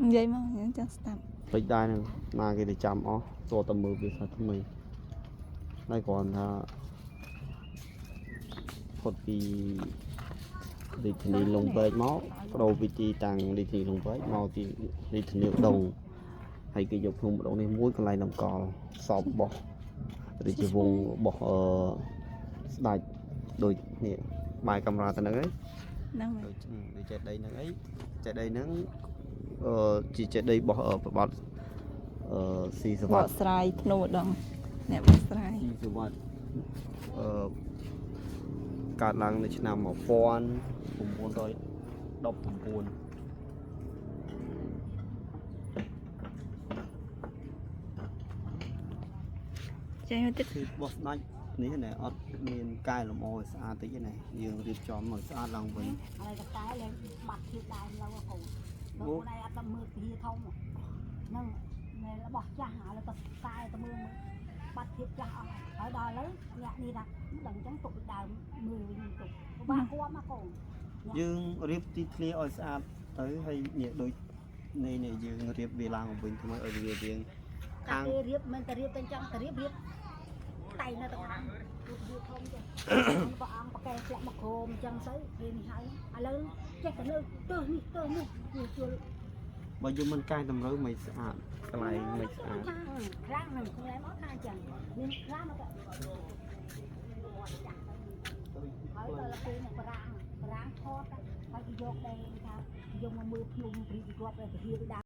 និយាយមកខ្ញុំចង់ស្ដាប់ ពេចដែរហ្នឹងណាគេទៅចាំអស់តតែមើលវាថាថ្មីហើយគ្រាន់ថាផុតពីរាជធានីលំពេចមកបដូរពីទីតាំងរាជធានីលំពេចមកទីរាជធានីឧដុង្គហើយគេយកភ្នំឧដុង្គនេះមួយកន្លែងតម្កល់សពរបស់រាជវង្សរបស់អឺស្ដេចដូចនេះបាយកាមេរ៉ាទៅហ្នឹងឯង ហ្នឹងហើយ ដូចដូចចេតីហ្នឹងអីចេតីហ្នឹងអឺជាចេតីរបស់ប្របាទអឺស៊ីស ប វត្ត កស្រាយភ្នំឧដុង្គអ្នកបកស្រាយ ស៊ីសវត្តអឺកើតឡើងនៅឆ្នាំ1919 ចេញមកទៀត គឺរបស់ស្ដេចនេះណែអត់មានកែលម្អឲ្យស្អាតតិចទេណាយើងរៀបចំឲ្យស្អាតឡើងវិញ ឥឡូវតែលែងបាត់ធៀបដើមឡូវកូនបើខ្លួនឯងអត់ដល់មើលពហិធំហ្នឹងមែនរបស់ចាស់ឥឡូវទៅកែទៅមើលបាត់ធៀបចាស់អស់ហើយដល់ឥឡូវអ្នកនេះថាមិនដឹងចឹងទុកដើមមើលវិញទុកបាក់គួបមកកូន យើងរៀបទីធ្លាឲ្យស្អាតទៅហើយនេះដូចនេះនេះយើងរៀបវាឡើងវិញថ្មីឲ្យវារៀង កាគេរៀបមិនតែរៀបតែចឹងតែរៀបរៀបតៃនៅទាំងអង្គរូបវាធំចឹងព្រះអង្គប្រកែធ្លាក់មកក្រោមចឹងទៅគេនេះហើយឥឡូវចេះតែនៅទើសនេះទើសនោះជួលជួល បើយើងមិនកែតម្រូវមិនស្អាតកន្លែងមិនស្អាត ខ្លាំងហ្នឹងខ្លួនឯងមកថាអញ្ចឹងមានខ្លាំងមកហើយដល់ពេលមកប្រាំងប្រាំងថតហើយគេយកដែរថាយកមកមើលភ្នំព្រីគាត់ទៅពហិដើម